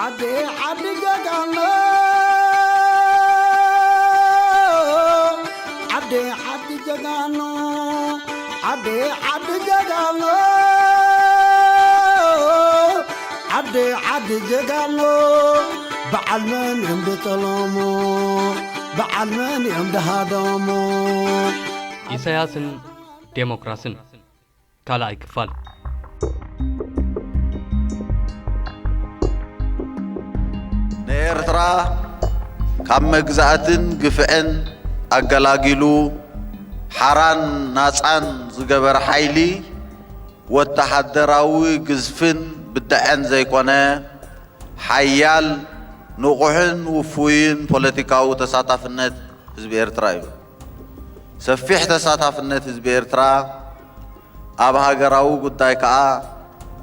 ዓዲ ዓዲ ጀጋኖ፣ ዓዲ ዓዲ ጀጋኖ፣ ዓዲ ዓዲ ጀጋኖ፣ ዓዲ ዓዲ ጀጋኖ፣ በዓል መን እዮም ድጠለሞ፣ በዓል መን እዮም ድሃደሞ። ኢሳያስን ዴሞክራስን። ካልኣይ ክፋል። ንኤርትራ ካብ መግዛእትን ግፍዕን ኣገላጊሉ ሓራን ናጻን ዝገበረ ሓይሊ፣ ወተሃደራዊ ግዝፍን ብደዐን ዘይኮነ፣ ሓያል፣ ንቑሕን ውፉይን ፖለቲካዊ ተሳታፍነት ህዝቢ ኤርትራ እዩ። ሰፊሕ ተሳታፍነት ህዝቢ ኤርትራ ኣብ ሃገራዊ ጉዳይ ከኣ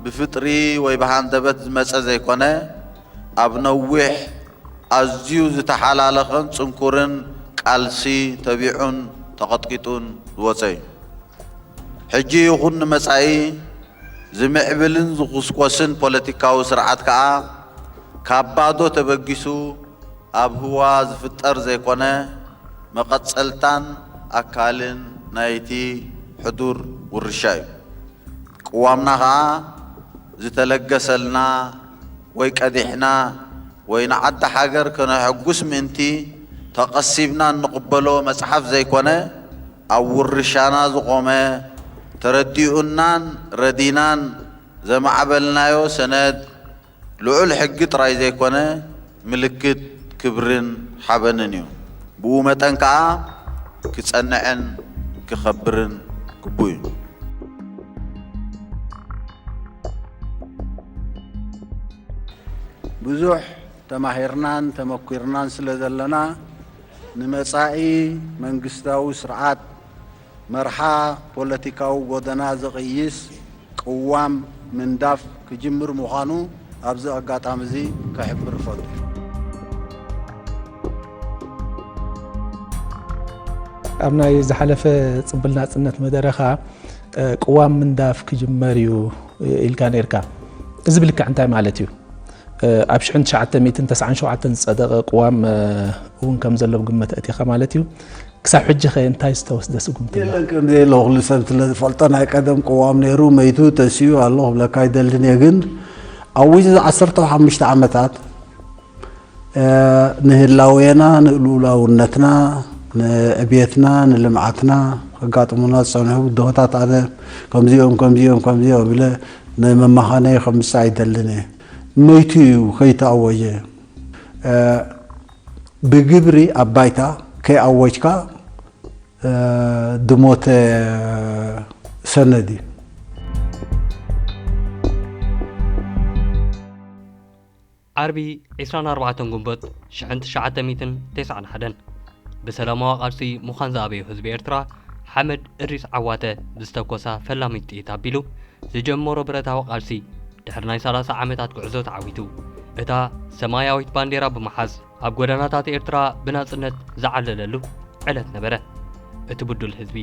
ብፍጥሪ ወይ ብሃንደበት ዝመጸ ዘይኮነ፣ ኣብ ነዊሕ ኣዝዩ ዝተሓላለኸን ጽንኩርን ቃልሲ ተቢዑን ተቐጥቂጡን ዝወጸ እዩ። ሕጂ ይኹን ንመጻኢ ዝምዕብልን ዝኹስኮስን ፖለቲካዊ ስርዓት ከኣ ካብ ባዶ ተበጊሱ ኣብ ህዋ ዝፍጠር ዘይኮነ፣ መቐጸልታን ኣካልን ናይቲ ሕዱር ውርሻ እዩ። ቅዋምና ኸኣ ዝተለገሰልና ወይ ቀዲሕና ወይ ንዓዲ ሃገር ከነሐጉስ ምእንቲ ተቐሲብና እንቕበሎ መጽሓፍ ዘይኮነ፣ ኣብ ውርሻና ዝቖመ፣ ተረዲኡናን ረዲናን ዘማዕበልናዮ ሰነድ፣ ልዑል ሕጊ ጥራይ ዘይኮነ፣ ምልክት ክብርን ሓበንን እዩ። ብኡ መጠን ከኣ ክጸንዕን ክኸብርን ግቡእ እዩ። ብዙሕ ተማሂርናን ተመኲርናን ስለ ዘለና፣ ንመጻኢ መንግስታዊ ስርዓት መርሓ ፖለቲካዊ ጎደና ዝቕይስ ቅዋም ምንዳፍ ክጅምር ምዃኑ ኣብዚ ኣጋጣሚ እዚ ከሕብር እፈቱ። ኣብ ናይ ዝሓለፈ ጽምብል ናጽነት መደረኻ፣ እ፣ ቅዋም ምንዳፍ ክጅመር እዩ ኢልካ ነርካ። እዚ ብልክዕ እንታይ ማለት እዩ? እ፣ ኣብ ሽሕን ትሽዓተ ሚእትን ተስዓን ሸውዓተን ዝጸደቐ ቅዋም፣ እ፣ እውን ከም ዘሎ ብግምት ኣእቲኻ ማለት እዩ። ክሳብ ሕጂ ኸ እንታይ ዝተወስደ ስጉምቲ ኣሎ? የለን፣ ከም ዘየለ ኩሉ ሰብ ስለ ዝፈልጦ፣ ናይ ቀደም ቅዋም ነይሩ፣ መይቱ፣ ተሲኡ ኣሎ ክብለካ ኣይደልን እየ። ግን ኣብ ውሽጢ ዓሰርተ ሓሙሽተ ዓመታት፣ እ፣ ንህላዌና፣ ንልኡላውነትና፣ ንዕብየትና፣ ንልምዓትና ከጋጥሙና ዝጸንሑ ብድሆታት ኣነ ከምዚኦም፣ ከምዚኦም፣ ከምዚኦም ኢለ ንመመኻነዪ ከምጽእ ኣይደልን እየ። መይቱ እዩ ከይተኣወጀ። እ፣ ብግብሪ ኣብ ባይታ ከይኣወጅካ፣ እ፣ ድሞተ ሰነድ እዩ። ዓርቢ ዕስራን ኣርባዕተን ግንቦት ሽሕን ትሽዓተ ሚእትን ተስዓን ሓደን ብሰላማዊ ቃልሲ ምዃን ዝኣበዮ ህዝቢ ኤርትራ፣ ሓመድ እድሪስ ዓዋተ ብዝተኮሳ ፈላሚት ጥይት ኣቢሉ ዝጀመሮ ብረታዊ ቃልሲ፣ ድሕሪ ናይ ሰላሳ ዓመታት ጉዕዞ ተዓዊቱ፣ እታ ሰማያዊት ባንዴራ ብምሓዝ፣ ኣብ ጎደናታት ኤርትራ ብናጽነት ዝዓለለሉ ዕለት ነበረ። እቲ ብዱል ህዝቢ፣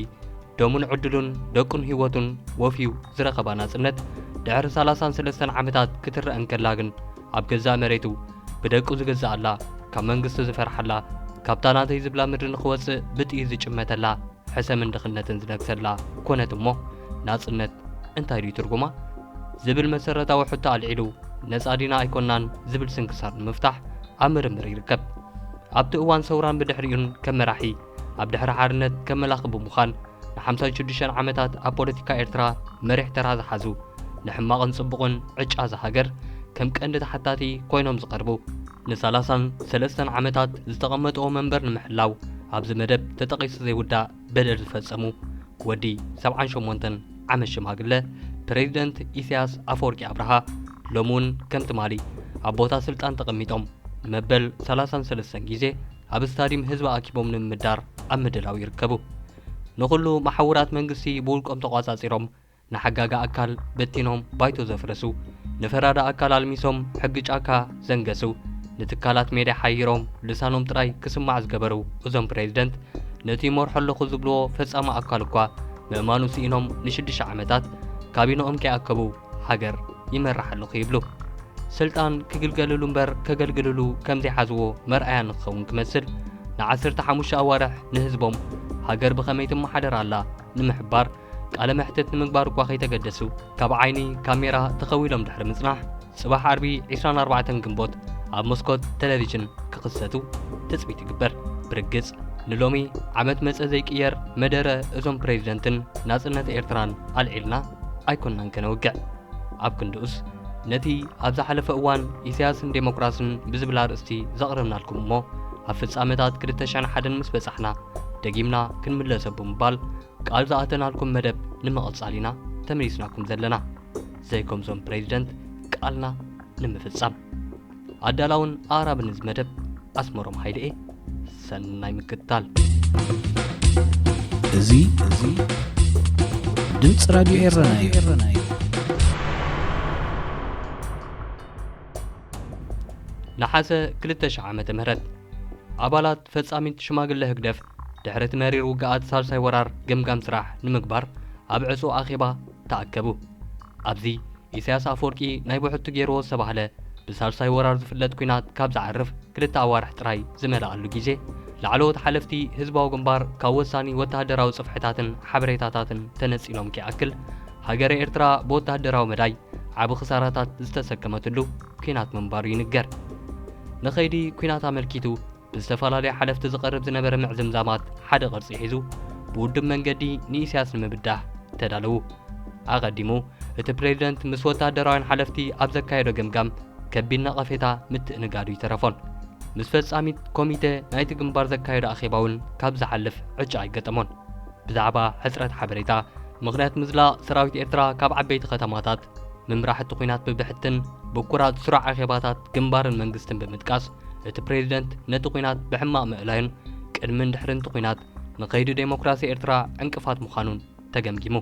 ደሙን ዕድሉን፣ ደቁን ህይወቱን ወፍዩ ዝረኸባ ናጽነት፣ ድሕሪ ሰላሳን ሰለስተን ዓመታት ክትረአ እንከላ ግን፣ ኣብ ገዛእ መሬቱ ብደቁ ዝግዛኣላ፣ ካብ መንግስቲ ዝፈርሓላ፣ ካብታ ናተይ ዝብላ ምድሪ ንኽወጽእ ብጥይት ዝጭመተላ፣ ሕሰምን ድኽነትን ዝነግሰላ ኮነት እሞ፣ ናጽነት እንታይ ድዩ ትርጉማ? ዝብል መሰረታዊ ሕቶ ኣልዒሉ፣ ነጻ ዲና ኣይኮናን ዝብል ስንክሳር ንምፍታሕ ኣብ ምርምር ይርከብ። ኣብቲ እዋን ሰውራን ብድሕሪኡን ከም መራሒ፣ ኣብ ድሕሪ ሓርነት ከም መላኺ ብምዃን፣ ንሓምሳን ሽዱሽተን ዓመታት ኣብ ፖለቲካ ኤርትራ መሪሕ ተራ ዝሓዙ፣ ንሕማቕን ጽቡቕን ዕጫ እዛ ሃገር ከም ቀንዲ ተሓታቲ ኮይኖም ዝቐርቡ፣ ንሰላሳን ሰለስተን ዓመታት ዝተቐመጥዎ መንበር ንምሕላው ኣብዚ መደብ ተጠቒሱ ዘይውዳእ በደል ዝፈጸሙ ወዲ ሰብዓን ሸሞንተን ዓመት ሽማግለ ፕሬዚደንት ኢሳያስ ኣፈወርቂ ኣብርሃ፣ ሎሚ እውን ከም ትማሊ ኣብ ቦታ ስልጣን ተቐሚጦም፣ መበል ሰላሳን ሰለስተን ግዜ ኣብ ስታድዩም ህዝቢ ኣኪቦም ንምምዳር ኣብ ምድላው ይርከቡ። ንኹሉ መሓውራት መንግስቲ ብውልቆም ተቋጻጺሮም፣ ንሓጋጋ ኣካል በቲኖም ባይቶ ዘፍረሱ፣ ንፈራዳ ኣካል ኣልሚሶም ሕጊ ጫካ ዘንገሱ፣ ንትካላት ሜድያ ሓይሮም ልሳኖም ጥራይ ክስማዕ ዝገበሩ እዞም ፕሬዚደንት፣ ነቲ ይመርሖ ኣለኹ ዝብልዎ ፈጻሚ ኣካል እኳ ምእማኑ ስኢኖም ንሽዱሽተ ዓመታት ካቢነኦም ከይኣከቡ ሃገር ይመርሕ ኣለኹ ይብሉ። ስልጣን ክግልገልሉ እምበር ከገልግልሉ ከም ዘይሓዝዎ መርኣያ ንክኸውን ክመስል፣ ንዓሰርተ ሓሙሽተ ኣዋርሕ ንህዝቦም ሃገር ብኸመይ ትመሓደር ኣላ ንምሕባር ቃለ መሕትት ንምግባር እኳ ከይተገደሱ፣ ካብ ዓይኒ ካሜራ ተኸዊሎም ድሕሪ ምጽናሕ፣ ጽባሕ ዓርቢ ዕስራን ኣርባዕተን ግንቦት ኣብ መስኮት ቴሌቪዥን ክኽሰቱ ትጽቢት ይግበር። ብርግጽ ንሎሚ ዓመት መጸ ዘይቅየር መደረ እዞም ፕሬዚደንትን ናጽነት ኤርትራን ኣልዒልና ኣይኮንናን ከነውግዕ። ኣብ ክንድኡስ ነቲ ኣብ ዝሓለፈ እዋን ኢሳያስን ዴሞክራስን ብዝብል ኣርእስቲ ዘቕረብናልኩም እሞ ኣብ ፍጻመታት ክልተ ሽሕን ሓደን ምስ በጻሕና ደጊምና ክንምለሶ ብምባል ቃል ዝኣተናልኩም መደብ ንምቕጻል ኢና ተመሊስናኩም ዘለና። ዘይከምዞም ፕሬዚደንት ቃልና ንምፍጻም። ኣዳላውን ኣቕራብን እዚ መደብ ኣስመሮም ሃይለኤ። ሰናይ ምክትታል። እዚ፣ እዚ ድምፂ ራዲዮ ኤረና እዩ። ነሓሰ ክልተ ሺሕ ዓመተ ምህረት፣ ኣባላት ፈጻሚት ሽማግለ ህግደፍ ድሕሪ እቲ መሪር ውግኣት ሳልሳይ ወራር ገምጋም ስራሕ ንምግባር ኣብ ዕጹው ኣኼባ ተኣከቡ። ኣብዚ ኢሳያስ ኣፈወርቂ ናይ ብሕቱ ገይርዎ ዝተባህለ ብሳልሳይ ወራር ዝፍለጥ ኲናት ካብ ዝዓርፍ ክልተ ኣዋርሕ ጥራይ ዝመልኣሉ ግዜ፣ ላዕለዎት ሓለፍቲ ህዝባዊ ግንባር ካብ ወሳኒ ወተሃደራዊ ጽፍሕታትን ሓበሬታታትን ተነጺሎም ከይኣክል፣ ሃገረ ኤርትራ ብወተሃደራዊ መዳይ ዓቢ ክሳራታት ዝተሰከመትሉ ኲናት ምንባሩ ይንገር። ንኸይዲ ኲናት ኣመልኪቱ ብዝተፈላለዩ ሓለፍቲ ዝቐርብ ዝነበረ ምዕዝምዛማት ሓደ ቅርጺ ሒዙ፣ ብውድብ መንገዲ ንኢሳያስ ንምብዳህ ተዳለዉ። ኣቐዲሙ፣ እቲ ፕሬዚደንት ምስ ወተሃደራውያን ሓለፍቲ ኣብ ዘካየዶ ገምጋም፣ ከቢድ ነቐፌታ ምትእንጋዱ ይተረፎን። ምስ ፈጻሚት ኮሚተ ናይቲ ግንባር ዘካየዶ ኣኼባ እውን ካብ ዝሓልፍ ዕጫ ኣይገጠሞን። ብዛዕባ ሕጽረት ሓበሬታ፣ ምኽንያት ምዝላቕ ሰራዊት ኤርትራ ካብ ዓበይቲ ከተማታት፣ ምምራሕ እቲ ኲናት ብብሕትን ብኩራት ስሩዕ ኣኼባታት ግንባርን መንግስትን ብምጥቃስ፣ እቲ ፕሬዚደንት ነቲ ኲናት ብሕማቕ ምእላዩን ቅድምን ድሕርን እቲ ኲናት ንኸይዲ ዴሞክራሲ ኤርትራ ዕንቅፋት ምዃኑን ተገምጊሙ።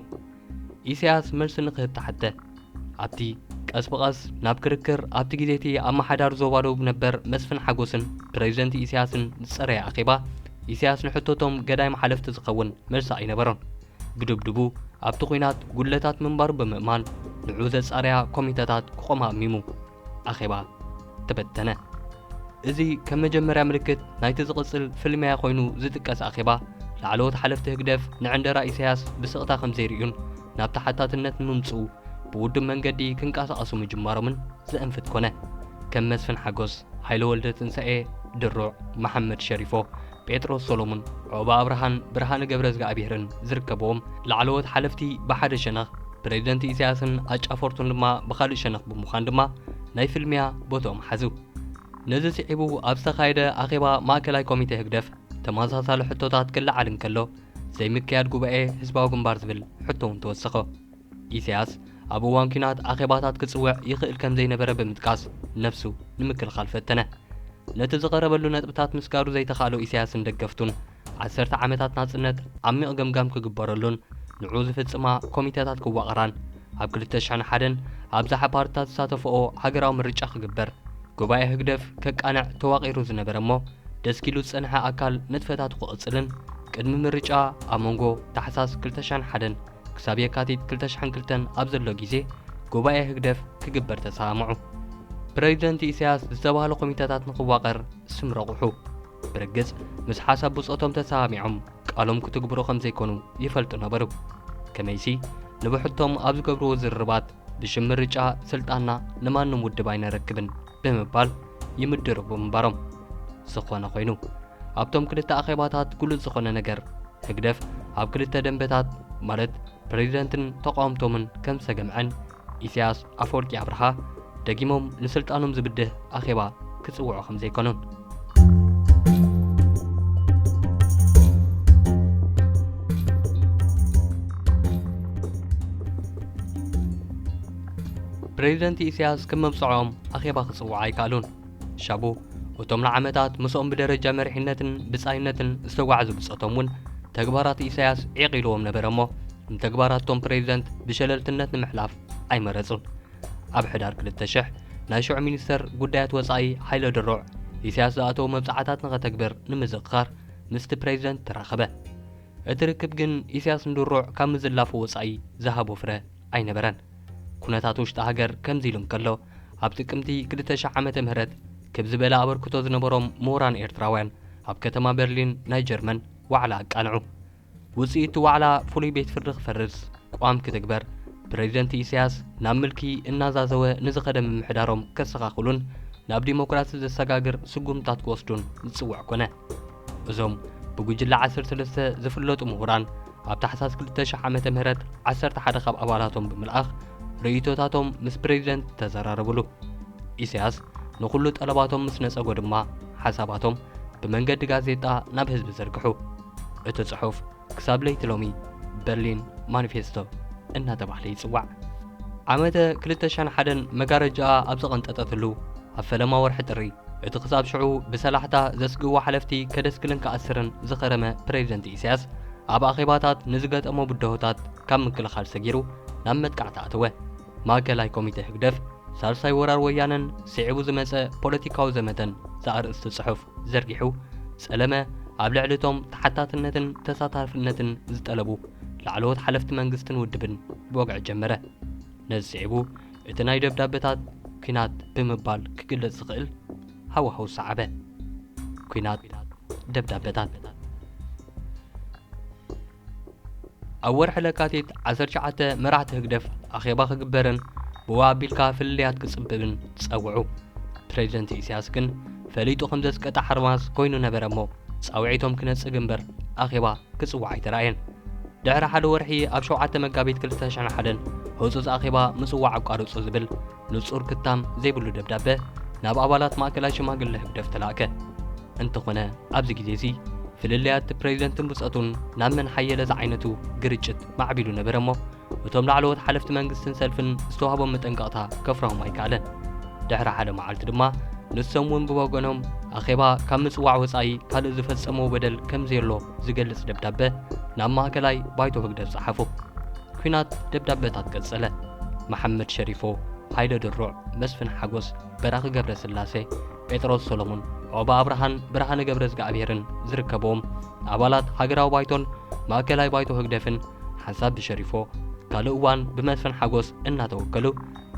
ኢሳያስ መልሲ ንክህብ ተሓተ። ኣብቲ ቀስ ብቐስ ናብ ክርክር ኣብቲ ግዜ እቲ ኣመሓዳሪ ዞባ ደቡብ ነበር መስፍን ሓጎስን ፕሬዚደንት ኢሳያስን ዝጸረየ ኣኼባ፣ ኢሳያስ ንሕቶቶም ገዳይም ሓለፍቲ ዝኸውን መልሲ ኣይነበሮን። ብድብድቡ ኣብቲ ኲናት ጉድለታት ምንባሩ ብምእማን ንዑ ዘጻረያ ኮሚተታት ክቖማ ኣሚሙ። ኣኼባ ተበተነ። እዚ ከም መጀመርያ ምልክት ናይቲ ዝቕጽል ፍልምያ ኮይኑ ዝጥቀስ ኣኼባ፣ ላዕለዎት ሓለፍቲ ህግደፍ ንዕንደራ ኢሳያስ ብስቕታ ከም ዘይርእዩን ናብ ተሓታትነት ንምምጽኡ ብውዱብ መንገዲ ክንቀሳቐሱ ምጅማሮምን ዘእንፍት ኮነ። ከም መስፍን ሓጎስ፣ ሃይለ ወልደ ትንሳኤ ድሩዕ፣ መሓመድ ሸሪፎ፣ ጴጥሮስ ሶሎሙን፣ ዑቕባ ኣብርሃን ብርሃነ ገብረዝግኣብሄርን ዝርከብዎም ላዕለዎት ሓለፍቲ ብሓደ ሸነኽ፣ ፕሬዚደንት ኢሳያስን ኣጫፈርቱን ድማ ብኻልእ ሸነኽ ብምዃን ድማ ናይ ፍልምያ ቦትኦም ሓዙ። ነዚ ስዒቡ ኣብ ዝተኻየደ ኣኼባ ማእከላይ ኮሚቴ ህግደፍ ተመሳሳሊ ሕቶታት ክለዓል እንከሎ፣ ዘይምክያድ ጉባኤ ህዝባዊ ግንባር ዝብል ሕቶ እውን ተወሰኸ። ኢሳያስ ኣብ እዋን ኲናት ኣኼባታት ክጽውዕ ይኽእል ከም ዘይነበረ ብምጥቃስ፣ ነብሱ ንምክልኻል ፈተነ። ነቲ ዝቐረበሉ ነጥብታት ምስጋሩ ዘይተኻእሎ ኢሳያስን ደገፍቱን፣ ዓሰርተ ዓመታት ናጽነት ዓሚቕ ገምጋም ክግበረሉን ንዑ ዝፍጽማ ኮሚተታት ክዋቐራን፣ ኣብ ክልተ ሽሕን ሓደን ኣብዝሓ ፓርትታት ዝሳተፈኦ ሃገራዊ ምርጫ ክግበር፣ ጉባኤ ህግደፍ ከቃንዕ ተዋቒሩ ዝነበረ እሞ፣ ደስኪሉ ዝጸንሐ ኣካል ንጥፈታቱ ክቕጽልን፣ ቅድሚ ምርጫ ኣብ መንጎ ታሕሳስ ክልተ ሽሕን ሓደን ክሳብ የካቲት ክልተ ሽሕን ክልተን ኣብ ዘሎ ግዜ ጉባኤ ህግደፍ ክግበር ተሰማምዑ። ፕሬዚደንት ኢሳያስ ዝተባህለ ኮሚተታት ንኽዋቐር ስም ረቑሑ። ብርግጽ ምስ ሓሳብ ብጾቶም ተሰማሚዖም ቃሎም ክትግብሩ ከም ዘይኮኑ ይፈልጡ ነበሩ። ከመይሲ ንብሕቶም ኣብ ዝገብርዎ ዝርርባት ብሽም ምርጫ ስልጣንና ንማንም ውድብ ኣይነረክብን ብምባል ይምድሩ ብምንባሮም። ዝኾነ ኮይኑ፣ ኣብቶም ክልተ ኣኼባታት ግሉጽ ዝኾነ ነገር ህግደፍ ኣብ ክልተ ደንበታት ማለት ፕሬዚደንትን ተቓወምቶምን ከም ዝተገምዐን ኢሳያስ ኣፈወርቂ ኣብርሃ ደጊሞም ንስልጣኖም ዝብድህ ኣኼባ ክጽውዑ ከም ዘይኮኑን። ፕሬዚደንት ኢሳያስ ከም መብጽዖም ኣኼባ ክጽውዑ ኣይከኣሉን። ሻቡ እቶም ንዓመታት ምስኦም ብደረጃ መሪሕነትን ብጻይነትን ዝተጓዕዙ ብጾቶም እውን ተግባራት ኢሳያስ ዒቕ ኢልዎም ነበረ እሞ፣ ንተግባራቶም ፕሬዚደንት ብሸለልትነት ንምሕላፍ ኣይመረጹን። ኣብ ሕዳር ክልተ ሽሕ ናይ ሽዑ ሚኒስተር ጉዳያት ወጻኢ ሃይለ ድሩዕ ኢሳያስ ዝኣተዎ መብጽዓታት ንኸተግብር ንምዝኽኻር ምስቲ ፕሬዚደንት ተራኸበ። እቲ ርክብ ግን ኢሳያስ ንድሩዕ ካብ ምዝላፉ ወጻኢ ዝሃቦ ፍረ ኣይነበረን። ኩነታት ውሽጢ ሃገር ከምዚ ኢሉ እንከሎ፣ ኣብ ጥቅምቲ ክልተ ሺሕ ዓመተ ምህረት ክብ ዝበለ ኣበርክቶ ዝነበሮም ምሁራን ኤርትራውያን ኣብ ከተማ በርሊን ናይ ጀርመን ዋዕላ ኣቃንዑ። ውጽኢት ዋዕላ ፍሉይ ቤት ፍርዲ ክፈርስ፣ ቋም ክትግበር፣ ፕሬዚደንት ኢሳያስ ናብ ምልኪ እናዛዘወ ንዝኸደ ምምሕዳሮም ከስተኻኽሉን ናብ ዲሞክራሲ ዘሰጋግር ስጉምታት ክወስዱን ዝጽውዕ ኮነ። እዞም ብጉጅለ ዓሰርተ ሰለስተ ዝፍለጡ ምሁራን ኣብ ታሕሳስ ክልተ ሺሕ ዓመተ ምህረት ዓሰርተ ሓደ ካብ ኣባላቶም ብምልኣኽ ርእይቶታቶም ምስ ፕሬዚደንት ተዘራረብሉ። ኢሳያስ ንኹሉ ጠለባቶም ምስ ነጸጎ ድማ ሓሳባቶም ብመንገዲ ጋዜጣ ናብ ህዝቢ ዘርግሑ። እቲ ጽሑፍ ክሳብ ለይቲ ሎሚ በርሊን ማኒፌስቶ እናተባህለ ይጽዋዕ። ዓመተ ክልተ ሺሕን ሓደን መጋረጃኣ ኣብ ዘቐንጠጠትሉ ኣብ ፈለማ ወርሒ ጥሪ፣ እቲ ክሳብ ሽዑ ብሰላሕታ ዘስግእዎ ሓለፍቲ ከደስክልን ክኣስርን ዝኸረመ ፕሬዚደንት ኢሳያስ፣ ኣብ ኣኼባታት ንዝገጠሞ ብድሆታት ካብ ምክልኻል ሰጊሩ ናብ መጥቃዕቲ ኣተወ። ማእከላይ ኮሚተ ህግደፍ ሳልሳይ ወራር ወያነን ስዒቡ ዝመጸ ፖለቲካዊ ዘመተን ዘርእስቲ ጽሑፍ ዘርጊሑ ጸለመ። ኣብ ልዕሊ እቶም ተሓታትነትን ተሳታፍነትን ዝጠለቡ ላዕለዎት ሓለፍቲ መንግስትን ውድብን ብወግዒ ጀመረ። ነዚ ስዒቡ እቲ ናይ ደብዳበታት ኲናት ብምባል ክግለጽ ዝኽእል ሃዋህው ሰዓበ። ኲናት ደብዳበታት። ኣብ ወርሒ ለካቲት ዓሰርተ ትሽዓተ መራሕቲ ህግደፍ ኣኼባ ክግበርን ብኡ ኣቢልካ ፍልልያት ክጽብብን ጸውዑ። ፕሬዚደንት ኢሳያስ ግን ፈሊጡ ከም ዘስቀጠ ሓርማዝ ኮይኑ ነበረ እሞ ጻውዒቶም ክነጽግ እምበር ኣኼባ ክጽዋዕ ኣይተራእየን። ድሕሪ ሓደ ወርሒ ኣብ ሸውዓተ መጋቢት ክልተ ሺሕን ሓደን ህጹጽ ኣኼባ ምጽዋዕ ኣቋርጹ ዝብል ንጹር ክታም ዘይብሉ ደብዳበ ናብ ኣባላት ማእከላይ ሽማግለ ህግደፍ ተላእከ። እንተኾነ ኣብዚ ግዜ እዚ ፍልልያት ፕሬዚደንትን ብጾቱን ናብ መን ሓየለ ዝዓይነቱ ግርጭት ማዕቢሉ ነበረ እሞ እቶም ላዕለዎት ሓለፍቲ መንግስትን ሰልፍን ዝተዋህቦም መጠንቀቕታ ከፍርሆም ኣይከኣለን። ድሕሪ ሓደ መዓልቲ ድማ ንሶም እውን ብወገኖም ኣኼባ ካብ ምጽዋዕ ወጻኢ ካልእ ዝፈጸምዎ በደል ከም ዘየሎ ዝገልጽ ደብዳበ ናብ ማእከላይ ባይቶ ህግደፍ ጸሓፉ። ኲናት ደብዳበታት ቀጸለ። መሓመድ ሸሪፎ፣ ሃይለ ድሩዕ፣ መስፍን ሓጎስ፣ በራኺ ገብረስላሴ፣ ጴጥሮስ ሰሎሞን፣ ዖባ ኣብርሃን ብርሃነ ገብረዝግኣብሄርን ዝርከብዎም ኣባላት ሃገራዊ ባይቶን ማእከላይ ባይቶ ህግደፍን ሓንሳብ ብሸሪፎ ካልእ እዋን ብመስፍን ሓጎስ እናተወከሉ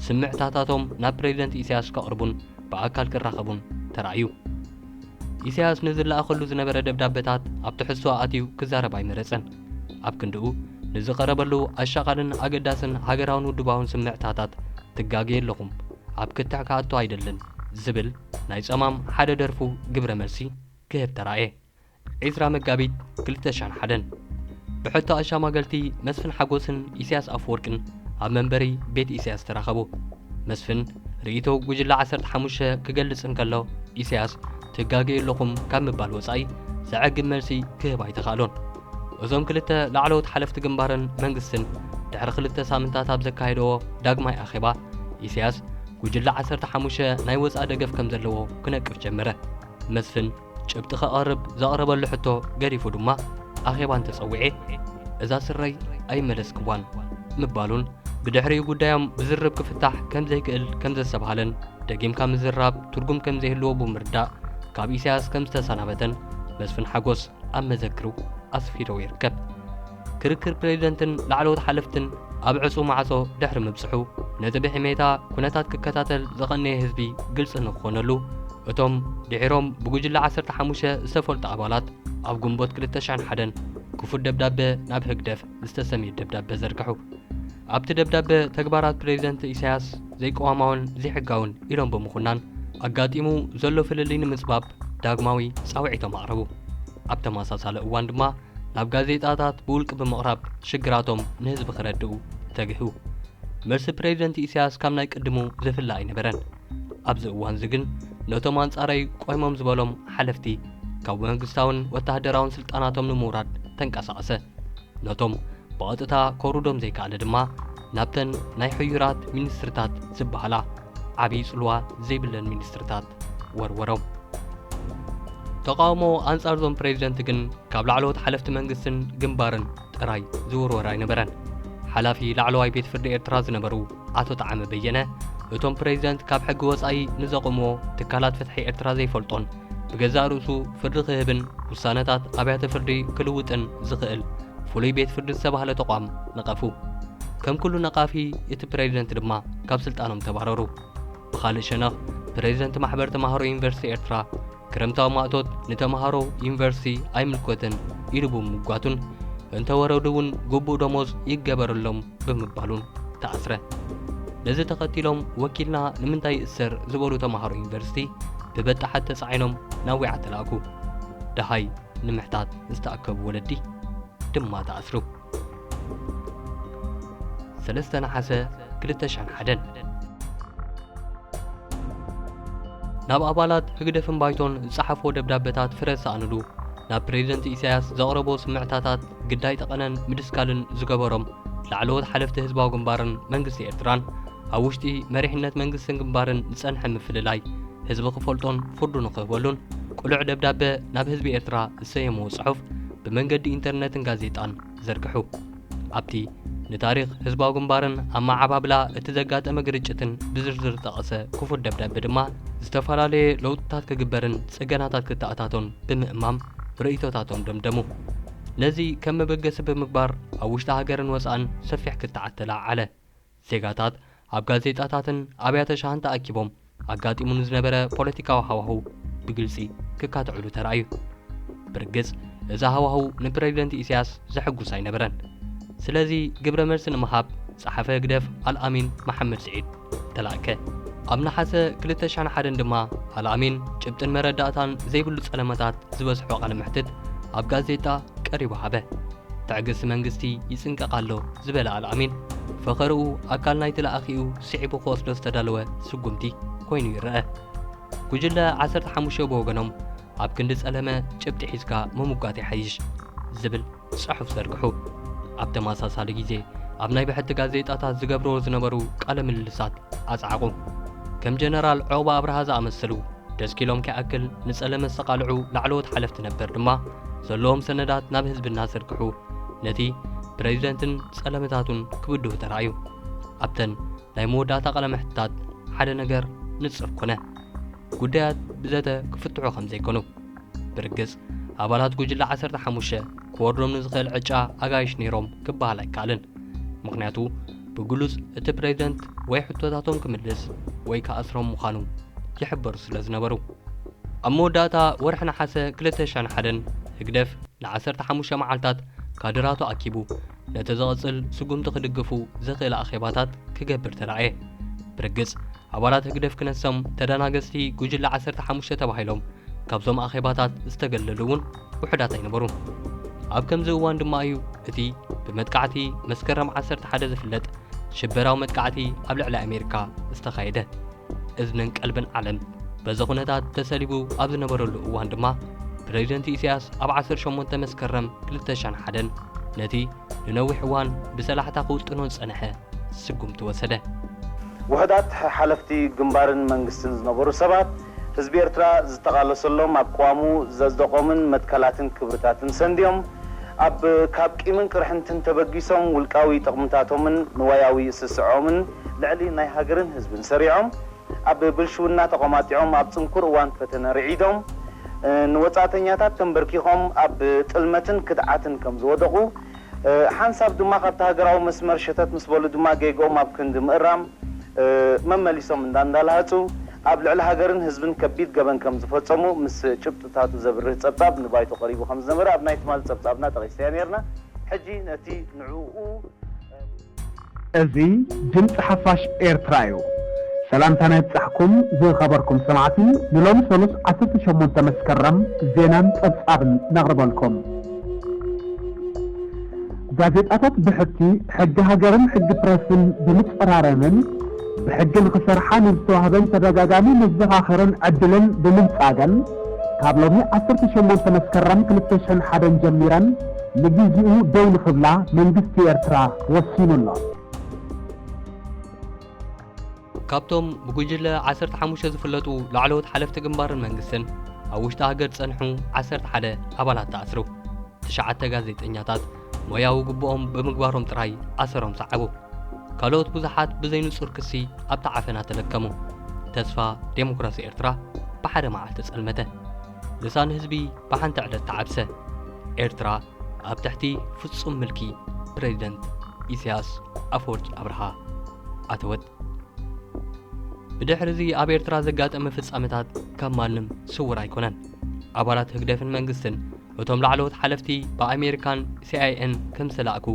ስምዕታታቶም ናብ ፕሬዚደንት ኢሳያስ ከቕርቡን ብኣካል ክራኸቡን ተራእዩ። ኢሳያስ ንዝለኣኸሉ ዝነበረ ደብዳበታት ኣብ ትሕዝቶ ኣትዩ ክዛረብ ኣይመረጸን። ኣብ ክንድኡ ንዝቐረበሉ ኣሻቓልን ኣገዳስን ሃገራውን ውድባውን ስምዕታታት ትጋገዩ ኣለኹም፣ ኣብ ክትዕ ክኣቱ ኣይደልን ዝብል ናይ ጸማም ሓደ ደርፉ ግብረ መልሲ ክህብ ተራእየ። ዕስራ መጋቢት ክልተ ሺሕን ሓደን ብሕቶ ኣሻማገልቲ መስፍን ሓጎስን ኢሳያስ ኣፈወርቅን ኣብ መንበሪ ቤት ኢሳያስ ተራኸቡ። መስፍን ርእይቶ ጉጅለ ዓሰርተ ሓሙሽተ ክገልጽ እንከሎ ኢሳያስ ትጋገዩ ኣለኹም ካብ ምባል ወጻኢ ዘዕግብ መልሲ ክህብ ኣይተኻእሎን። እዞም ክልተ ላዕለዎት ሓለፍቲ ግንባርን መንግስትን ድሕሪ ክልተ ሳምንታት ኣብ ዘካየደዎ ዳግማይ ኣኼባ ኢሳያስ ጉጅለ ዓሰርተ ሓሙሽተ ናይ ወጻኢ ደገፍ ከም ዘለዎ ክነቅፍ ጀመረ። መስፍን ጭብጢ ከቐርብ ዘቕረበሉ ሕቶ ገዲፉ ድማ ኣኼባ እንተጸዊዐ እዛ ስረይ ኣይመለስክዋን ምባሉን ብድሕሪኡ ጉዳዮም ብዝርብ ክፍታሕ ከም ዘይክእል ከም ዘስተብሃለን ደጊምካ ምዝራብ ትርጉም ከም ዘይህልዎ ብምርዳእ ካብ ኢሳያስ ከም ዝተሰናበተን መስፍን ሓጎስ ኣብ መዘክሩ ኣስፊርዎ ይርከብ። ክርክር ፕሬዚደንትን ላዕለዎት ሓለፍትን ኣብ ዕጹው ማዕጾ ድሕሪ ምብጽሑ ነቲ ብሕሜታ ኩነታት ክከታተል ዝቐነየ ህዝቢ ግልጺ ንክኾነሉ እቶም ድሒሮም ብጉጅለ ዓሰርተ ሓሙሽተ ዝተፈልጡ ኣባላት ኣብ ግንቦት ክልተ ሺሕን ሓደን ክፉት ደብዳበ ናብ ህግደፍ ዝተሰምየ ደብዳበ ዘርግሑ። ኣብቲ ደብዳበ ተግባራት ፕሬዚደንት ኢሳያስ ዘይቅዋማውን ዘይሕጋውን ኢሎም ብምኹናን ኣጋጢሙ ዘሎ ፍልልይ ንምጽባብ ዳግማዊ ጻውዒቶም ኣቕረቡ። ኣብ ተመሳሳሊ እዋን ድማ ናብ ጋዜጣታት ብውልቂ ብምቕራብ ሽግራቶም ንህዝቢ ክረድኡ ተግሁ። መልሲ ፕሬዚደንት ኢሳያስ ካብ ናይ ቅድሙ ዝፍለ ኣይነበረን። ኣብዚ እዋን እዚ ግን ነቶም ኣንጻረይ ቆይሞም ዝበሎም ሓለፍቲ ካብ መንግስታውን ወተሃደራውን ስልጣናቶም ንምውራድ ተንቀሳቐሰ። ነቶም ብቐጥታ ከውርዶም ዘይከኣለ ድማ ናብተን ናይ ሕዩራት ሚኒስትርታት ዝበሃላ ዓብዪ ጽልዋ ዘይብለን ሚኒስትርታት ወርወሮም። ተቓውሞ ኣንጻር ዞም ፕሬዚደንት ግን ካብ ላዕለዎት ሓለፍቲ መንግስትን ግንባርን ጥራይ ዝውርወር ኣይነበረን። ሓላፊ ላዕለዋይ ቤት ፍርዲ ኤርትራ ዝነበሩ ኣቶ ጠዓመ በየነ እቶም ፕሬዚደንት ካብ ሕጊ ወጻኢ ንዘቑምዎ ትካላት ፍትሒ ኤርትራ ዘይፈልጦን ብገዛእ ርእሱ ፍርዲ ክህብን ውሳነታት ኣብያተ ፍርዲ ክልውጥን ዝኽእል ፍሉይ ቤት ፍርዲ ዝተባህለ ተቋም ነቐፉ። ከም ኩሉ ነቓፊ እቲ ፕሬዚደንት ድማ ካብ ስልጣኖም ተባረሩ። ብኻልእ ሸነኽ፣ ፕሬዝደንት ማሕበር ተማሃሮ ዩኒቨርሲቲ ኤርትራ፣ ክረምታዊ ማእቶት ንተማሃሮ ዩኒቨርሲቲ ኣይምልከትን ኢሉ ብምምጓቱን፣ እንተወረዱ እውን ግቡእ ደሞዝ ይገበረሎም ብምባሉን ተኣስረ። ነዚ ተኸቲሎም፣ ወኪልና ንምንታይ ይእሰር ዝበሉ ተማሃሮ ዩኒቨርሲቲ፣ ብበጣሓት ተጻዒኖም ናብ ዊዓ ተላእኩ። ደሃይ ንምሕታት ዝተኣከቡ ወለዲ ድማ ተኣስሩ። ሰለስተ ነሓሰ ክልተ ሽሕን ሓደን። ናብ ኣባላት ህግደፍን ባይቶን ዝጸሓፎ ደብዳበታት ፍረ ዝሰኣኑሉ፣ ናብ ፕሬዝደንት ኢሳያስ ዘቕረቦ ስምዕታታት ግዳይ ጠቐነን ምድስካልን ዝገበሮም ላዕለዎት ሓለፍቲ ህዝባዊ ግንባርን መንግስቲ ኤርትራን፣ ኣብ ውሽጢ መሪሕነት መንግስትን ግንባርን ዝጸንሐ ምፍልላይ ህዝቢ ክፈልጦን ፍርዱ ንኽህበሉን፣ ቅሉዕ ደብዳበ ናብ ህዝቢ ኤርትራ ዝሰየምዎ ጽሑፍ ብመንገዲ ኢንተርነትን ጋዜጣን ዘርግሑ። ኣብቲ ንታሪኽ ህዝባዊ ግንባርን ኣመዓባብላ እቲ ዘጋጠመ ግርጭትን ብዝርዝር ዝጠቐሰ ክፉት ደብዳበ ድማ፣ ዝተፈላለየ ለውጥታት ክግበርን ጽገናታት ክተኣታቶን ብምእማም ርእይቶታቶም ደምደሙ። ነዚ ከም መበገሲ ብምግባር፣ ኣብ ውሽጢ ሃገርን ወጻእን ሰፊሕ ክትዓት ተለዓዓለ። ዜጋታት ኣብ ጋዜጣታትን ኣብያተ ሻህን ተኣኪቦም፣ ኣጋጢሙ ንዝነበረ ፖለቲካዊ ሃዋህው ብግልጺ ክካትዕሉ ተራእዩ። ብርግጽ፣ እዚ ሃዋህው ንፕረዚደንት ኢሳያስ ዘሐጉስ ኣይነበረን። ስለዚ፣ ግብረ መልሲ ንምሃብ ጸሓፊ ህግደፍ ኣልኣሚን መሓመድ ስዒድ ተላእከ። ኣብ ነሓሰ ክልተ ሽሕን ሓደን ድማ፣ ኣልኣሚን ጭብጥን መረዳእታን ዘይብሉ ጸለመታት ዝበዝሖ ቃለ መሕትት ኣብ ጋዜጣ ቀሪቡ ሃበ። ትዕግስቲ መንግስቲ ይጽንቀቕ ኣሎ ዝበለ ኣልኣሚን፣ ፈኸርኡ ኣካል ናይቲ ለኣኺኡ ስዒቡ ክወስዶ ዝተዳለወ ስጉምቲ ኮይኑ ይረአ። ጉጅለ ዓሰርተ ሓሙሽተ ብወገኖም፣ ኣብ ክንዲ ጸለመ ጭብጢ ሒዝካ ምምጓት ይሓይሽ ዝብል ጽሑፍ ዘርግሑ። ኣብ ተመሳሳሊ ግዜ፣ ኣብ ናይ ብሕቲ ጋዜጣታት ዝገብርዎ ዝነበሩ ቃለ ምልልሳት ኣጽዓቑ። ከም ጀነራል ዑቕባ ኣብርሃ ዝኣመሰሉ፣ ደስኪሎም ከይኣክል ንጸለመ ዝተቓልዑ ላዕለዎት ሓለፍቲ ነበር ድማ፣ ዘለዎም ሰነዳት ናብ ህዝቢ እናዘርግሑ፣ ነቲ ፕረዚደንትን ጸለመታቱን ክብድሁ ተራእዩ። ኣብተን ናይ መወዳእታ ቃለ መሕትታት ሓደ ነገር ንጹር ኮነ። ጉዳያት ብዘተ ክፍትሑ ከም ዘይኮኑ። ብርግጽ፣ ኣባላት ጉጅለ ዓሰርተ ሓሙሽተ ክወርዶም ንዝኽእል ዕጫ ኣጋይሽ ነይሮም ክበሃል ኣይከኣልን። ምኽንያቱ፣ ብግሉጽ እቲ ፕረዚደንት ወይ ሕቶታቶም ክምልስ ወይ ክኣስሮም ምዃኑ ይሕበሩ ስለ ዝነበሩ። ኣብ መወዳእታ ወርሒ ነሓሰ ክልተ ሽሕን ሓደን፣ ህግደፍ ንዓሰርተ ሓሙሽተ መዓልታት ካድራቱ ኣኪቡ፣ ነቲ ዝቕጽል ስጉምቲ ክድግፉ ዘኽእል ኣኼባታት ክገብር ተራእየ። ብርግጽ፣ ኣባላት ህግደፍ ክነሶም ተደናገጽቲ ጉጅለ ዓሰርተ ሓሙሽተ ተባሂሎም ካብዞም ኣኼባታት ዝተገለሉ እውን ውሑዳት ኣይነበሩን። ኣብ ከምዚ እዋን ድማ እዩ እቲ ብመጥቃዕቲ መስከረም ዓሰርተ ሓደ ዝፍለጥ ሽበራዊ መጥቃዕቲ ኣብ ልዕሊ ኣሜሪካ ዝተኻየደ። እዝንን ቀልብን ዓለም በዚ ኩነታት ተሰሊቡ ኣብ ዝነበረሉ እዋን ድማ፣ ፕረዚደንት ኢሳያስ ኣብ ዓሰርተ ሸሞንተ መስከረም ክልተ ሽሕን ሓደን ነቲ ንነዊሕ እዋን ብሰላሕታ ክውጥኖ ዝጸንሐ ስጉምቲ ወሰደ። ውሑዳት ሓለፍቲ ግንባርን መንግስትን ዝነበሩ ሰባት፣ ህዝቢ ኤርትራ ዝተቓለሰሎም፣ ኣብ ቅዋሙ ዘጽደቖምን መትከላትን ክብርታትን ሰንድዮም፣ ኣብ ካብ ቂምን ቅርሕንትን ተበጊሶም፣ ውልቃዊ ጥቕምታቶምን ንዋያዊ ስስዖምን ልዕሊ ናይ ሃገርን ህዝብን ሰሪዖም፣ ኣብ ብልሽውና ተቖማጢዖም፣ ኣብ ጽንኩር እዋን ፈተነ ርዒዶም፣ እ፣ ንወጻእተኛታት ተንበርኪኾም ኣብ ጥልመትን ክድዓትን ከም ዝወደቑ፣ እ፣ ሓንሳብ ድማ ካብቲ ሃገራዊ መስመር ሸተት ምስ በሉ ድማ ጌግኦም ኣብ ክንዲ ምእራም፣ እ፣ መመሊሶም እንዳ እንዳላሃጹ ኣብ ልዕሊ ሃገርን ህዝብን ከቢድ ገበን ከም ዝፈጸሙ ምስ ጭብጥታቱ ዘብርህ ጸብጻብ ንባይቶ ቀሪቡ ከም ዝነበረ ኣብ ናይ ትማሊ ጸብጻብና ጠቒስናዮ ነይርና። ሕጂ ነቲ ንዕኡ፣ እ፣ እዚ ድምጺ ሓፋሽ ኤርትራ እዩ። ሰላምታና ይብጻሕኩም ዝኸበርኩም ሰማዕቲ፣ ንሎሚ ሰሉስ ዓሰርተ ሸሞንተ መስከረም ዜናን ጸብጻብን ነቕርበልኩም። ጋዜጣታት ብሕቲ ሕጊ ሃገርን ሕጊ ፕረስን ብምጽራረንን ብሕጊ ንኽሰርሓ ንዝተዋህበን ተደጋጋሚ መዘኻኸርን ዕድልን ብምንጻገን፣ ካብ ሎሚ ዓሰርተ ሸሞንተ መስከረም ክልተ ሽሕን ሓደን ጀሚረን ንግዜኡ ደው ንኽብላ መንግስቲ ኤርትራ ወሲኑ ኣሎ። ካብቶም ብጉጅለ ዓሰርተ ሓሙሽተ ዝፍለጡ ላዕለዎት ሓለፍቲ ግንባርን መንግስትን፣ ኣብ ውሽጢ ሃገር ዝጸንሑ ዓሰርተ ሓደ ኣባላት ተኣስሩ። ትሽዓተ ጋዜጠኛታት ሞያዊ ግቡኦም ብምግባሮም ጥራይ ኣሰሮም ሰዓቡ። ካልኦት ብዙሓት ብዘይንጹር ክሲ ኣብቲ ዓፈና ተለከሙ። ተስፋ ዴሞክራሲ ኤርትራ ብሓደ መዓልቲ ጸልመተ። ልሳን ህዝቢ ብሓንቲ ዕለት ተዓብሰ። ኤርትራ ኣብ ትሕቲ ፍጹም ምልኪ ፕረዚደንት ኢሳያስ ኣፈወርቂ ኣብርሃ ኣተወት። ብድሕሪ እዚ ኣብ ኤርትራ ዘጋጠመ ፍጻመታት ካብ ማንም ስውር ኣይኮነን። ኣባላት ህግደፍን መንግስትን እቶም ላዕለዎት ሓለፍቲ ብኣሜሪካን ሲ ኣይ ኤን ከም ዝተላእኩ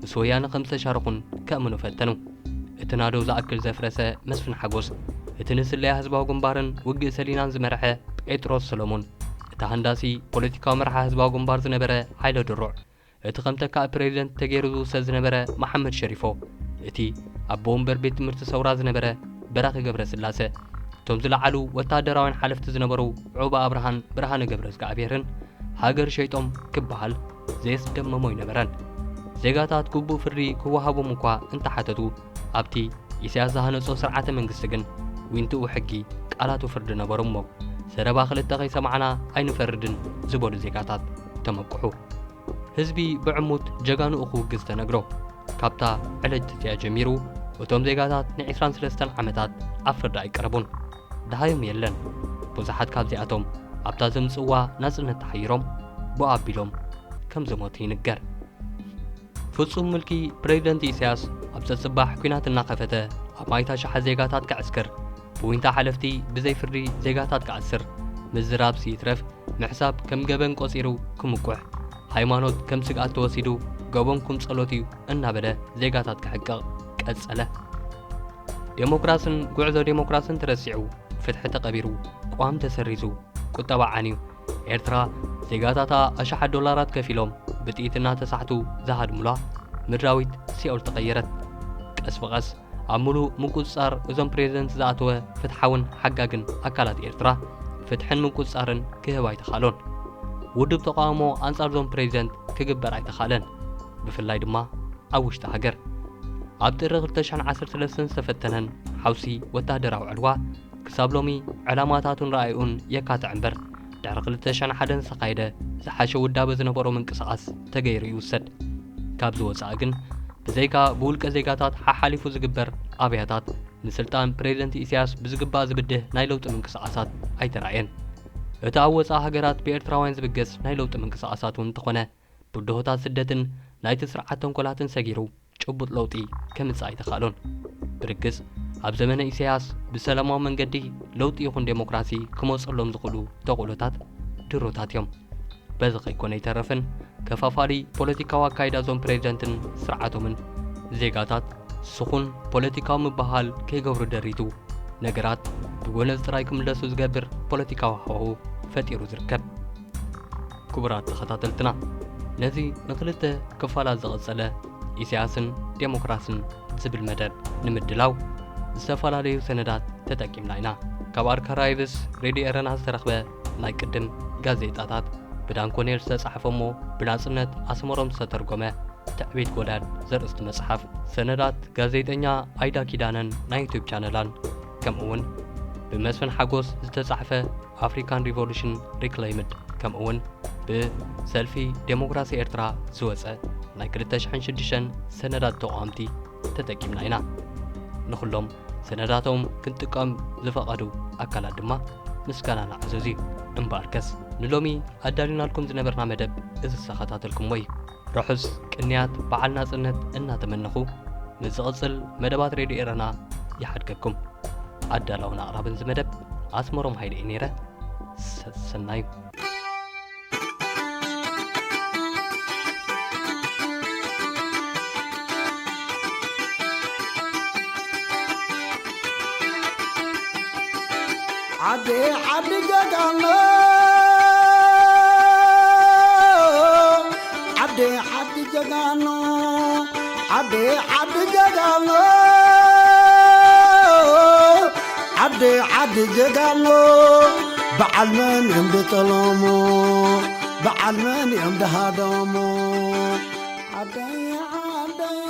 ምስ ወያነ ከም ዝተሻረኹን ከእምኑ ፈተኑ። እቲ ናደው ዝኣክል ዘፍረሰ መስፍን ሓጎስ፣ እቲ ንስለያ ህዝባዊ ግንባርን ውግእ ሰሊናን ዝመርሐ ጴጥሮስ ሰሎሞን፣ እቲ ሃንዳሲ ፖለቲካዊ መርሓ ህዝባዊ ግንባር ዝነበረ ሓይለ ድሩዕ፣ እቲ ከም ተካእ ፕሬዚደንት ተገይሩ ዝውሰድ ዝነበረ መሓመድ ሸሪፎ፣ እቲ ኣቦ ወንበር ቤት ትምህርቲ ሰውራ ዝነበረ በራኺ ገብረስላሰ፣ እቶም ዝለዓሉ ወታደራውያን ሓለፍቲ ዝነበሩ ዑባ ኣብርሃን ብርሃነ ገብረዝግኣብሄርን ሃገር ሸይጦም ክበሃል ዘየስደመሞ ኣይነበረን። ዜጋታት ግቡእ ፍርዲ ክወሃቦም እኳ እንተሓተቱ፣ ኣብቲ ኢሳያስ ዝሃነጾ ስርዓተ መንግስቲ ግን ዊንትኡ ሕጊ ቃላቱ ፍርዲ ነበሩ እሞ፣ ዘረባ ክልተ ከይሰማዕና ኣይንፈርድን ዝበሉ ዜጋታት ተመቅሑ። ህዝቢ ብዕሙት ጀጋኑኡ ክውግዝ ተነግሮ። ካብታ ዕለት እቲኣ ጀሚሩ፣ እቶም ዜጋታት ንዒስራን ሰለስተን ዓመታት ኣብ ፍርዲ ኣይቀረቡን። ደሃዮም የለን። ብዙሓት ካብዚኣቶም ኣብታ ዘምጽዋ ናጽነት ተሓይሮም፣ ብኡ ኣቢሎም ከም ዝሞቱ ይንገር። ፍጹም ምልኪ ፕሬዚደንት ኢሳያስ ኣብ ጸጽባሕ ኲናት እናኸፈተ፣ ኣብ ማይታ ሸሓት ዜጋታት ከዕስክር፣ ብዊንታ ሓለፍቲ ብዘይ ፍርዲ ዜጋታት ክኣስር፣ ምዝራብሲ ይትረፍ፣ ምሕሳብ ከም ገበን ቆጺሩ ክምኩሕ፣ ሃይማኖት ከም ስግኣት ተወሲዱ፣ ገበንኩም ጸሎት እዩ እናበለ ዜጋታት ክሕቅቕ ቀጸለ። ዴሞክራስን ጉዕዞ ዴሞክራስን ተረሲዑ፣ ፍትሒ ተቐቢሩ፣ ቅዋም ተሰሪዙ፣ ቁጠባ ዓንዩ፣ ኤርትራ ዜጋታታ ኣሽሓት ዶላራት ከፊሎም ብጥይት እናተሳሕቱ ዝሃድሙላ ምድራዊት ሲኦል ተቐየረት። ቀስ ብቐስ ኣብ ምሉእ ምቁጽጻር እዞም ፕሬዚደንት ዝኣተወ ፍትሓውን ሓጋግን ኣካላት ኤርትራ ፍትሕን ምቁጽጻርን ክህብ ኣይተኻእሎን። ውድብ ተቃውሞ ኣንጻር እዞም ፕሬዚደንት ክግበር ኣይተኻእለን፣ ብፍላይ ድማ ኣብ ውሽጢ ሃገር። ኣብ ጥሪ ክልተ ሽሕን ዓሰርተ ሰለስተን ዝተፈተነን ሓውሲ ወታደራዊ ዕልዋ ክሳብ ሎሚ ዕላማታቱን ረኣይኡን የካትዕ እምበር፣ ድሕሪ ክልተ ሽሕን ሓደን ዝተኻየደ ዝሓሸ ውዳበ ዝነበሮ ምንቅስቓስ ተገይሩ ይውሰድ። ካብዚ ወጻኢ ግን፣ ብዘይካ ብውልቀ ዜጋታት ሓሓሊፉ ዝግበር ኣብያታት፣ ንስልጣን ፕሬዚደንት ኢሳያስ ብዝግባእ ዝብድህ ናይ ለውጢ ምንቅስቓሳት ኣይተራእየን። እቲ ኣብ ወጻኢ ሃገራት ብኤርትራውያን ዝብገስ ናይ ለውጢ ምንቅስቓሳት እውን እንተኾነ፣ ብድሆታት ስደትን ናይቲ ስርዓት ተንኮላትን ሰጊሩ ጭቡጥ ለውጢ ከምጽእ ኣይተኻእሎን። ብርግጽ፣ ኣብ ዘመነ ኢሳያስ ብሰላማዊ መንገዲ ለውጢ ይኹን ዴሞክራሲ ክመጸሎም ዝኽእሉ ተኽእሎታት ድሩታት እዮም። በዚ ከይኮነ ኣይተረፍን፣ ከፋፋሊ ፖለቲካዊ ኣካይዳ እዞም ፕሬዚደንትን ስርዓቶምን ዜጋታት ስኹን ፖለቲካዊ ምብህሃል ከይገብሩ ደሪቱ፣ ነገራት ብጎነጽ ጥራይ ክምለሱ ዝገብር ፖለቲካዊ ሃዋሁ ፈጢሩ ዝርከብ። ክቡራት ተኸታተልትና፣ ነዚ ንኽልተ ክፋላት ዝቐጸለ ኢሳያስን ዴሞክራስን ዝብል መደብ ንምድላው ዝተፈላለዩ ሰነዳት ተጠቂምና ኢና። ካብ ኣርካራይቭስ ሬድዮ ኤረና ዝተረኽበ ናይ ቅድም ጋዜጣታት፣ ብዳንኮኔል ዝተጻሕፈ እሞ ብናጽነት ኣስመሮም ዝተተርጎመ ትዕቢት ጎዳድ ዘርእስቲ መጽሓፍ፣ ሰነዳት ጋዜጠኛ ኣይዳ ኪዳነን ናይ ዩቱብ ቻነላን፣ ከምኡውን ብመስፍን ሓጎስ ዝተጻሕፈ ኣፍሪካን ሪቮሉሽን ሪክለይምድ፣ ከምኡውን ብሰልፊ ዴሞክራሲ ኤርትራ ዝወጸ ናይ ክልተ ሽሕን ሽዱሽተን ሰነዳት ተቓወምቲ ተጠቂምና ኢና። ንኹሎም ሰነዳቶም ክንጥቀም ዝፈቐዱ ኣካላት ድማ ምስጋናና ዕዙዝ እዩ። እምበኣርከስ ንሎሚ ኣዳሊናልኩም ዝነበርና መደብ እዚ ዝተኸታተልኩሞ እዩ። ርሑስ ቅንያት በዓል ናጽነት እናተመነኹ፣ ምስ ዝቕጽል መደባት ሬድዮ ኤረና ይሓድገኩም። ኣዳላውን ኣቕራብን እዚ መደብ ኣስመሮም ሃይለ እየ ነይረ። ሰ-፣ ሰናዩ። ዓዲ ዓዲ ጀጋኑ፣ ዓዲ ዓዲ ጀጋኑ፣ ዓዲ ዓዲ ጀጋኑ፣ ዓዲ ዓዲ ጀጋኑ፣ በዓል መን እዮም ዝጠለሙ፣ በዓል መን እዮም ዝሃደሙ? ዓደይ ዓደይ